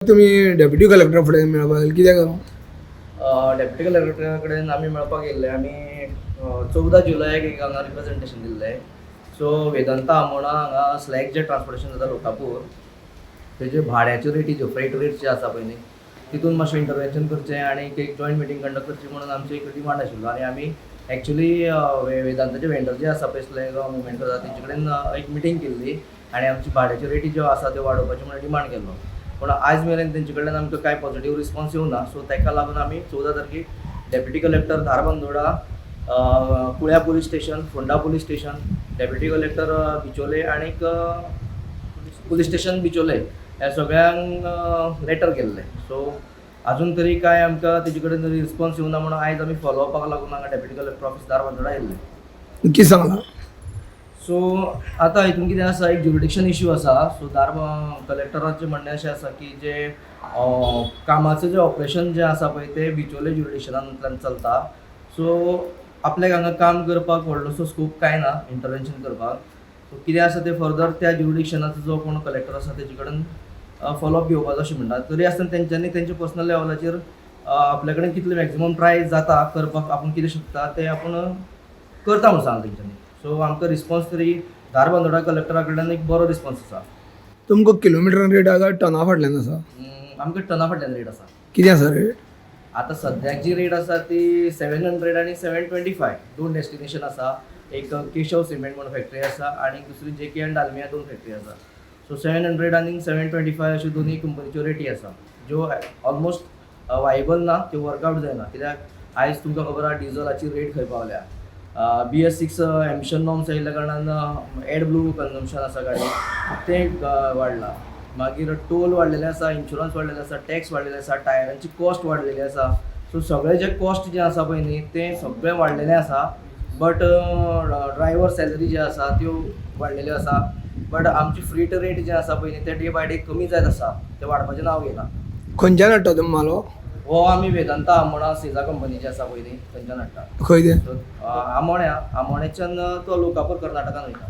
तुमी deputy collector फुडें मेळपा कित्याक डेप्युटी कलेक्टरा कडेन आमी मेळपाक येयल्ले. आमी 14 जुलयाक एक हांगा रिप्रेझेंटेशन दिल्लें. सो वेदांता आमोणा हांगा स्लॅग जे ट्रान्सपोर्टेशन जाता लोकापूर, तेजे भाड्याच्यो रेटी ज्यो फ्रेट रेट जे आसा पळय न्ही, तितून मातशें इंटरवेन्शन करचें आनी एक जॉयंट मिटींग कंडक्ट करची म्हणून आमची एक डिमांड आशिल्लो. आनी आमी एक्चुली वेदांताचे वेंडर जे आसा पळय, स्लॅग मुवमेंट करता, तेंचे कडेन एक मिटींग केल्ली आनी आमची भाड्याच्यो रेटी ज्यो आसा त्यो वाडोवपाच्यो म्हणून डिमांड केल्लो. पूण आयज मेरेन तेंचे कडल्यान आमकां कांय पॉझिटीव रिस्पॉन्स येवना. सो ताका लागून आमी 14 तारखेक डेप्युटी कलेक्टर धारबांदोडा, कुळ्या police station, Ponda police station, deputy collector Bicholim आनीक पुलीस स्टेशन बिचोले ह्या सगळ्यांक लेटर केल्ले. सो अजून तरी काय आमकां तेजे कडेन रिस्पॉन्स येवना म्हणून आयज आमी फॉलोअपाक लागून हांगा डेप्युटी कलेक्टर ऑफिस धारबांदोडा येयल्ले. कितें सांगलां? सो आतां हितून कितें आसा, एक ज्युरिडिक्शन इश्यू आसा. सो दार कलेक्टराचें म्हणणें अशें आसा की जे कामाचें जें ऑपरेशन जें आसा पळय, तें बिचोले ज्युरिडिक्शनांतल्यान चलता. सो आपल्याक हांगा काम करपाक व्हडलोसो स्कोप कांय ना इंटरवेन्शन करपाक. सो कितें आसा तें फर्दर त्या ज्युरिडिक्शनाचो जो कोण कलेक्टर आसा तेजे कडेन फॉलोअप घेवपाचो अशें म्हणटा. तरी आसतना तेंच्यांनी तेंच्या पर्सनल लेवलाचेर आपल्या कडेन कितले मॅक्झिमम ट्राय जाता करपाक, आपूण कितें शकता तें आपूण करता म्हूण सांगलां तेंच्यांनी. सो आमकां रिस्पॉन्स तरी धारबांदोडा कलेक्टरा कडल्यान एक बरो रिस्पॉन्स आसा. तुमकां किलोमिटरान रेट आसा, टना फाटल्यान आसा? आमकां टना फाटल्यान रेट आसा. कितें आसा रेट? आतां सद्याक जी रेट आसा ती 700 आनी 725. दोन डेस्टिनेशन आसा, एक केशव सिमेंट म्हणून फॅक्टरी आसा आनी दुसरी जे के एन डालमिया, दोन फॅक्टरी आसा. सो 700 आनी 725 अश्यो दोनूय कंपनीच्यो रेटी आसा, ज्यो ऑलमोस्ट वायबल ना, त्यो वर्कआउट जायना, कित्याक आयज तुमकां खबर आहा डिझलाची रेट खंय पावल्या. BS 6 emission norms आयिल्ल्या कारणान एड ब्लू कन्जम्पशन आसा गाडयेक, तें वाडलां. मागीर टोल वाडलेले आसा, इन्शुरन्स वाडलेले आसा, टॅक्स वाडलेले आसा, टायरांची कॉस्ट वाडलेली आसा. सो सगळे जे कॉस्ट जे आसा पळय न्ही, ते सगळे वाडलेले आसा. बट ड्रायवर सॅलरी जे आसा त्यो वाडलेल्यो आसा, बट आमची फ्रेट रेट जे आसा पळय न्ही, ते डे बाय डे कमी जायत आसा, ते वाडपाचें नांव घेना. खंयच्यान हाडटा तुमी म्हाल हो? हो आमी वेदांता आमोणा सेजा कंपनीचे आसा पळय न्ही, थंयच्यान हाडटा. खंय तें? सो आमोण्या, आमोण्याच्यान तो लोकापूर कर्नाटकान वयता.